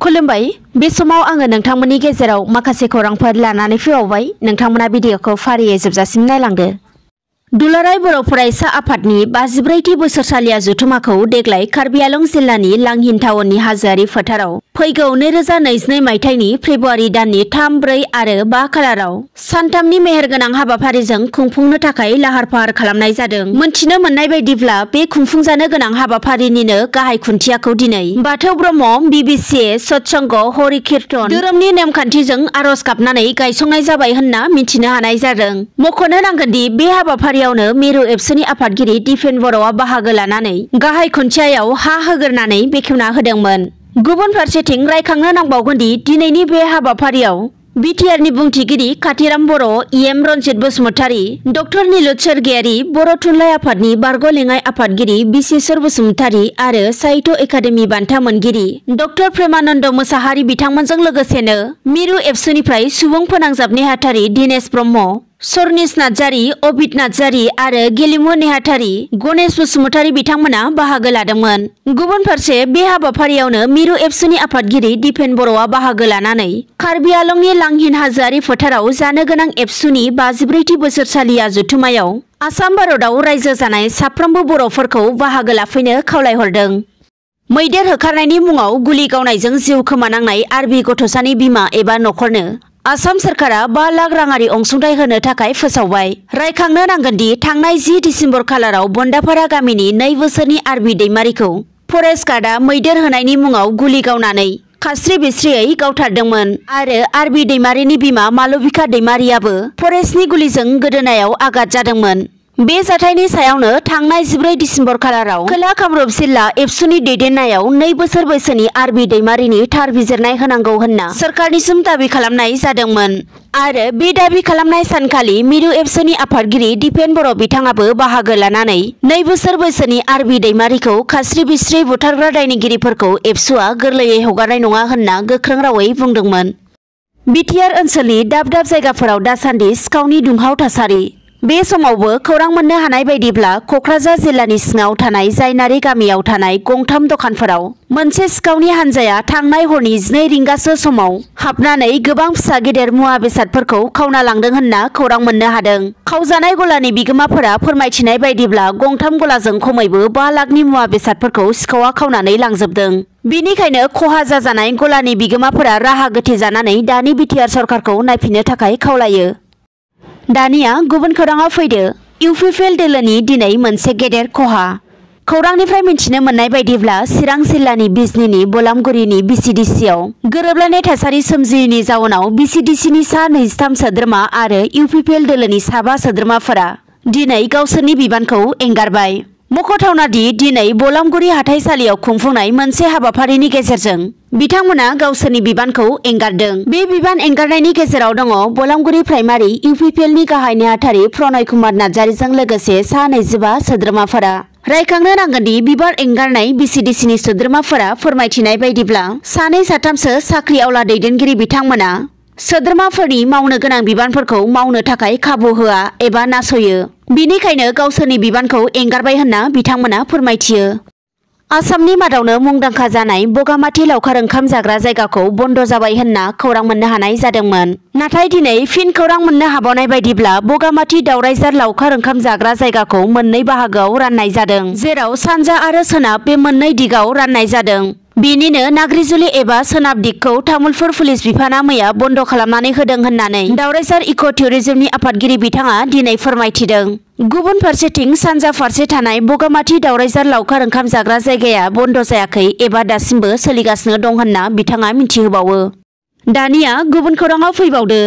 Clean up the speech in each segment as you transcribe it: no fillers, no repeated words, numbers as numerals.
खुलुमबाय बे समाव आङो नोंथांमोननि गेजेराव माखासे खौरांफोर लानानै फैबावबाय। नोंथांमोना भिडिअखौ फारियै जोबजासिम नायलांदो। दुलाराय बर' फरायसा आफादनि 54थि बोसोरसालिया जथुमाखौ देग्लाय कार्बि आलं जिल्लानि लांहिन टाउननि हाजोआरि फोथाराव फैगौ 2022 मायथाइनि फेब्रुवारि दाननि 3, 4 आरो 5 खालाराव सानथामनि मेहेरगोनां हाबाफारिजों खुंफुंनो थाखाय लाहार फाहार खालामनाय जादों। मोनथिनो मोननाय बायदिब्ला बे खुंफुंजानो गोनां हाबाफारिनिनो गाहाय खुन्थियाखौ दिनै बाथौ ब्रह्म बिबिसि सत्संग हरि कीर्तन धोरोमनि नेमखान्थिजों आरज गाबनानै गायसंनाय जाबाय होनना मिथिनो हानाय जादों। मख'नो नांगोनदि बे हाबाफारियावनो मिरु एबसुनि आफादगिरि दिपेन बर'आ बाहागो लानानै गाहाय खुन्थियायाव हा होग्रोनानै बेखेवना होदोंमोन। गुबुन फारसेथिं रायखांनो नांबावगोनदि दिनैनि बे हाबाफारियाव बिटिआरनि बुंथिगिरि काथिराम बर', इएम रनजित बसुमतारी, डक्टर नीलुत सोरगियारि, बर' थुनलाइ आफादनि बारग' लेङाइ आफादगिरि बिसेश्वर बसुमतारी आरो साहित्य एकाडेमि बान्था मोनगिरि डक्टर प्रेमानन्द मोसाहारि बिथांमोनजों लोगोसेनो मिरु एबसुनिफ्राय सुबुं फोनांजाब नेहाथारि दिनेश ब्रह्म, सरनिस नार्जारि, अबित नार्जारि आरो गेलेमु नेहाथारि गणेश बसुमतारी बिथांमोना बाहागो लादोंमोन। गुबुन फारसे बे हाबाफारियावनो मिरु एबसुनि आफादगिरि दिपेन बर'आ बाहागो लानानै कार्बि आलंनि लांहिन हाजोआरि फोथाराव जानो गोनां एबसुनि 54थि बोसोरसालिया जथुमायाव आसाम भारतआव रायजो जानाय साफ्रोमबो बर'फोरखौ बाहागो लाफैनो खावलायहरदों। मैदेर होखारनायनि मुङाव गुलि गावनायजों जिउ खोमानांनाय आरबि गथ'सानि बिमा एबा नखरनो आसाम सरकारा 5 लाख राङारि अनसुंथाइ होनो थाखाय फोसावबाय। रायखांनो नांगोनदि थांनाय 10 दिसेम्बर खालाराव बन्दापारा गामिनि 2 बोसोरनि आरबि दैमारिखौ फरेस्ट गार्डआ मैदेर होनायनि मुङाव गुलि गावनानै खास्रि बिस्रियै गावथारदोंमोन आरो आरबि दैमारिनि बिमा मालबिका दैमारियाबो फरेस्टनि गुलिजों गोदोनायाव आघात जादोंमन। बे जाथायनि सायावनो थांनाय 14 दिसेम्बर खालाराव खोला कामरुप जिल्ला एबसुनि दैदेननायाव 2 बोसोर बैसोनि आरबि दैमारिनि थार बिजिरनाय होनांगौ होनना सरकारनिसिम दाबि खालामनाय जादोंमोन आरो बे दाबि खालामनाय सानखालि मिरु एबसुनि आफादगिरि दिपेन बर' बिथाङाबो बाहागो लानानै 2 बोसोर बैसोनि आरबि दैमारिखौ खास्रि बिस्रि बुथारग्रा दायनिगिरिफोरखौ एबसुआ गोरलैयै हगारनाय नङा होनना गोख्रों रावै बुंदोंमोन। बिटिआर ओनसोलनि दाब दाब जायगाफोराव दासान्दि सिखावनि दुंहाव थासारि। बे समावबो खौरां मोननो हानाय बायदिब्ला क'क्राझार जिल्लानि सिङाव थानाय जायनारि गामियाव थानाय गंथाम दखानफोराव मोनसे सिखावनि हान्जाया थांनाय हरनि 12 रिंगासो समाव हाबनानै गोबां फिसा गेदेर मुवा बेसादफोरखौ खावना लांदों होनना खौरां मोननो हादों। खावजानाय गलानि बिगोमाफोरा फोरमायथिनाय बायदिब्ला गंथाम गलाजों खमैबो 5 लाखनि मुवा बेसादफोरखौ सिखावा खावनानै लांजोबदों। बेनिखायनो खहा जाजानाय गलानि बिगोमाफोरा राहा गोथे जानानै दानि बिटिआर सरकारखौ नायफिननो थाखाय खावलायो। दानिया गुबुन खौराङाव फैदो। UPPL दोलोनि दिनै मोनसे गेदेर खहा। खौरांनिफ्राय मिथिनो मोननाय बायदिब्ला चिरां जिल्लानि बिजनीनि बलामगुरिनि बिसिडिसिआव गोरोबलायनाय थासारि सोमजियैनि जाउनाव बिसिडिसिनि सा 23 सोद्रोमा आरो UPPL दोलोनि सा 5 सोद्रोमाफोरा दिनै गावसोरनि बिबानखौ एंगारबाय। मख'थावनादि दिनै बलामगुरि हाथाइसालियाव खुंफुंनाय मोनसे हाबाफारिनि गेजेरजों बिथांमोना गावसोरनि बिबानखौ एंगारदों। बे बिबान एंगारनायनि गेजेराव दङ बलामगुरि प्राइमारि UPPLनि गाहाय नेहाथारि प्रनय कुमार नार्जारिजों लोगोसे सा 25 सोद्रोमाफोरा। रायखांनो नांगोनदि बिबान एंगारनाय बिसिडिसिनि सोद्रोमाफोरा फोरमायथिनाय बायदिब्ला 2-3सो साख्रि आवला दैदेनगिरि बिथांमोना सोद्रोमाफोरनि मावनो गोनां बिबानफोरखौ मावनो थाखाय खाबु होआ एबा नासयो। बिनिखायनो गावसोरनि बिबानखौ एंगारबाय होनना बिथांमोना फोरमायथियो। आसामनि मादावनो मुंदांखा जानाय बगामाथि लावखार ओंखाम जाग्रा जायगाखौ बन्द जाबाय होनना खौरां मोननो हानाय जादोंमोन। नाथाय दिनै फिन खौरां मोननो हाबावनाय बायदिब्ला बगामाथि दावरायझार लावखार ओंखाम जाग्रा जायगाखौ मोननै बाहागोआव राननाय जादों, जेराव सानजा आरो सोनाब बे मोननै दिगाव राननाय जादों। बेनिनो नाग्रिजुलि एबा सोनाब दिगखौ तामुलपुर पुलिस बिफाना मैया बन्द खालामनानै होदों होननानै दावरायझार इक' टुरिजमनि आफादगिरि बिथाङा दिनै फोरमायथिदों। गुबुन फारसेथिं सानजा फारसे थानाय बगामाथि दावरायझार लावखार ओंखाम जाग्रा जायगाया बन्द जायाखै एबा दासिमबो सोलिगासिनो दं होनना बिथाङा मिथिहोबावो। दानिया गुबुन खौराङाव फैबावदो।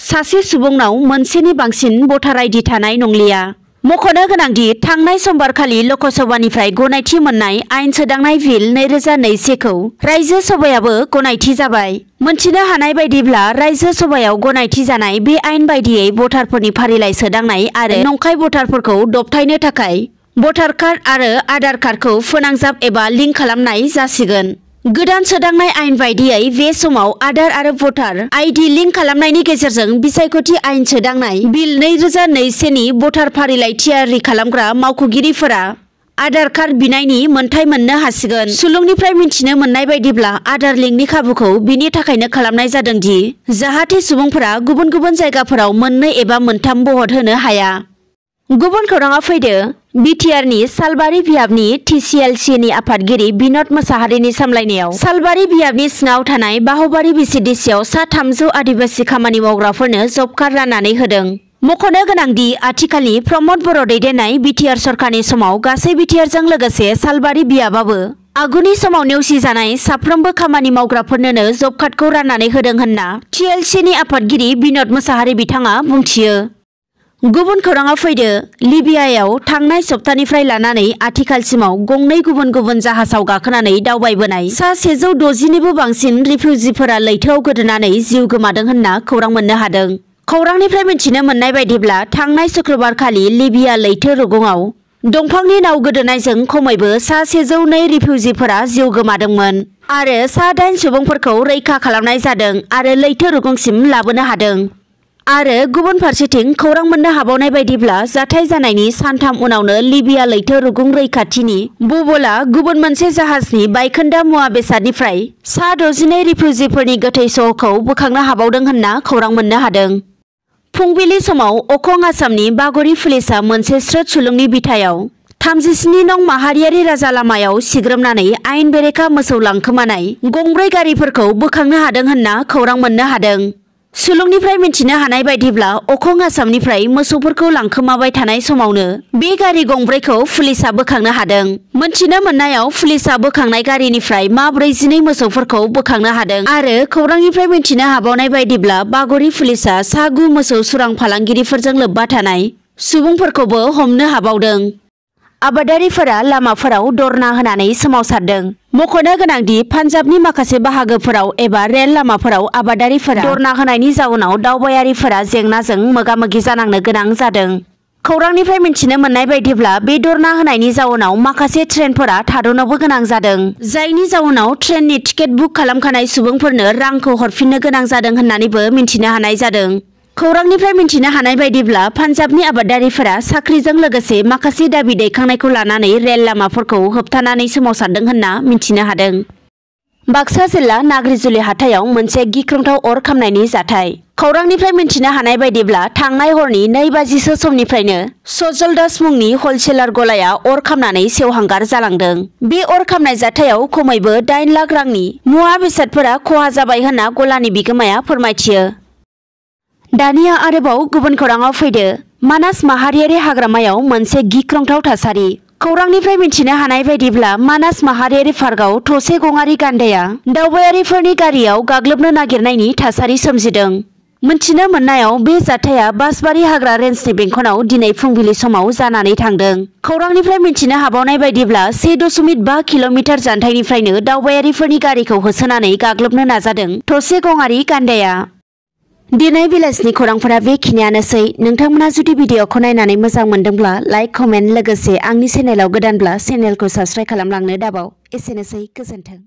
सासे सुबुंनाव मोनसेनि बांसिन भटार आइडि थानाय नंलिया। मख'नो गोनांदि थांनाय समबारखालि लकसभानिफ्राय गनायथि मोननाय आयेन सोदांनाय बिल 2021खौ रायजो सभायाबो गनायथि जाबाय। मोनथिनो हानाय बायदिब्ला रायजो सभायाव गनायथि जानाय बे आयेन बायदियै भटारफोरनि फारिलाइ सोदांनाय आरो नंखाय भटारफोरखौ दबथायनो थाखाय भटार कार्ड आरो आधार कार्डखौ फोनांजाब एबा लिंक खालामनाय जासिगोन। गोदान सोदांनाय आयेन बायदियै बे समाव आधार आरो भटार आइडि लिंक खालामनायनि गेजेरजों बिसायख'थि आयेन सोदांनाय बिल 2021नि भटार फारिलाइ थियारि खालामग्रा मावख'गिरिफोरा आधार कार्ड बिनायनि मोन्थाय मोननो हासिगोन। सुलुंनिफ्राय मिथिनो मोननाय बायदिब्ला आधार लिंकनि खाबुखौ बिनि थाखायनो खालामनाय जादों दि जाहाथे सुबुंफोरा गुबुन गुबुन जायगाफोराव मोननै एबा मोनथाम भट होनो हाया। गुबुन खौराङा फैदो बिटिआरनि सालबारि बियाबनि टिसिएलसिनि आफादगिरि बिनद मोसाहारिनि सामलायनायाव सालबारि बियाबनि सिङाव थानाय बाहुबारि बिसिडिसिआव सा 300 आदिबासि खामानि मावग्राफोरनो जब कार्ड राननानै होदों। मख'नो गोनांदि आथिखालनि प्रमद बर' दैदेननाय बिटिआर सरकारनि समाव गासै बिटिआरजों लोगोसे सालबारि बियाबाबो आगुनि समाव नेवसिजानाय साफ्रोमबो खामानि मावग्राफोरनोनो जब कार्डखौ राननानै होदों होनना टिएलसिनि आफादगिरि बिनद मोसाहारि बिथाङा बुंथियो। गुबुन खौराङा फैदो लिबियायाव थांनाय सप्तानिफ्राय लानानै आथिखालसिमाव गंनै गुबुन गुबुन जाहाजाव गाखोनानै दावबायबोनाय सा 110निबो बांसिन रिफिउजिफोरा लैथोआव गोदोनानै जिउ गोमादों होनना खौरां मोननो हादों। खौरांनिफ्राय मिथिनो मोननाय बायदिब्ला थांनाय शुक्रबारखालि लिबिया लैथो रुगुङाव दंफांनि नाव गोदोनायजों खमैबो सा 102 रिफिउजिफोरा जिउ गोमादोंमोन आरो सा 8 सुबुंफोरखौ रैखा खालामनाय जादों आरो लैथो रुगुंसिम लाबोनो हादों। आरो गुबुन फारसेथिं खौरां मोननो हाबावनाय बायदिब्ला जाथाय जानायनि सानथाम उनावनो लिबिया लैथो रुगुं रैखाथिनि बुबला गुबुन मोनसे जाहाजनि बायखोन्दा मुवा बेसादनिफ्राय सा 62 रिफिउजिफोरनि गोथै सहखौ बोखांनो हाबावदों होनना खौरां मोननो हादों। फुंबिलि समाव अखं आसामनि बागरि पुलिसआ मोनसे स्रोद सुलुंनि बिथायाव 37 नं माहारियारि राजा लामायाव सिग्रोमनानै आयेन बेरेखा मोसौ लांखोमानाय गंब्रै गारिफोरखौ बोखांनो हादों होनना खौरां मोननो हादों। सुलुंनिफ्राय मिथिनो हानाय बायदिब्ला अखं आसामनिफ्राय मोसौफोरखौ लांखोमाबाय थानाय समावनो बे गारि गंब्रैखौ पुलिसआ बोखांनो हादों। मोनथिनो मोननायाव पुलिसआ बोखांनाय गारिनिफ्राय मा 42 मोसौफोरखौ बोखांनो हादों आरो खौरांनिफ्राय मिथिनो हाबावनाय बायदिब्ला बागरि पुलिसआ सा 9 मोसौ सुरां फालांगिरिफोरजों लोब्बा थानाय सुबुंफोरखौबो हमनो हाबावदों। आबादारिफोरा लामाफोराव धरना होनानै सोमावसारदों। मख'नो गोनांदि पान्जाबनि माखासे बाहागोफोराव एबा रेल लामाफोराव आबादारिफोरा धरना होनायनि जाउनाव दावबायारिफोरा जेंनाजों मोगा-मोगि जानांनो गोनां जादों। खौरांनिफ्राय मिथिनो मोननाय बायदिब्ला बे धरना होनायनि जाउनाव माखासे ट्रेनफोरा थाद'नोबो गोनां जादों, जायनि जाउनाव ट्रेननि टिकेट बुक खालामखानाय सुबुंफोरनो रांखौ हरफिननो गोनां जादों होननानैबो मिथिनो हानाय जादों। खौरांनिफ्राय मिथिनो हानाय बायदिब्ला पान्जाबनि आबादारिफोरा साख्रिजों लोगोसे माखासे दाबि दैखांनायखौ लानानै रेल लामाफोरखौ होबथानानै सोमावसारदों होनना मिथिनो हादों। बाक्सा जिल्ला नाग्रिजुलि हाथायाव मोनसे गिख्रंथाव अर खामनायनि जाथाय। खौरांनिफ्राय मिथिनो हानाय बायदिब्ला थांनाय हरनि 2 बाजिसो समनिफ्रायनो सजल दास मुंनि हलसेलार गलाया अर खामनानै सेवहांगार जालांदों। बे अर खामनाय जाथायाव खमैबो 8 लाख रांनि मुवा बेसादफोरा खहा जाबाय होनना गलानि बिगोमाया फोरमायथियो। दानिया आरोबाव गुबुन खौराङाव फैदो मानास माहारियारि हाग्रामायाव मोनसे गिख्रंथाव थासारि। खौरांनिफ्राय मिथिनो हानाय बायदिब्ला मानास माहारियारि पार्कआव थसे गंआरि गान्दाया दावबायारिफोरनि गारियाव गाग्लोबनो नागिरनायनि थासारि सोमजिदों। मिथिनो मोननायाव बे जाथाया बासबारि हाग्रा रेन्जनि बेंखनाव दिनै फुंबिलि समाव जानानै थांदों। खौरांनिफ्राय मिथिनो हाबावनाय बायदिब्ला 1.5 किल'मिटार जानथाइनिफ्रायनो दावबायारिफोरनि गारिखौ होसोनानै गाग्लोबनो नाजादों थसे गंआरि गान्दाया। दिनै बेलासिनि खौरांफोरा बेखिनियानोसै। नोंथांमोना जुदि भिडिअखौ नायनानै मोजां मोनदोंब्ला लाइक, कमेन्ट लोगोसे आंनि चेनेलाव गोदानब्ला चेनेलखौ साबस्क्राइब खालामलांनो दाबाव। एसेनोसै, गोजोन्थों।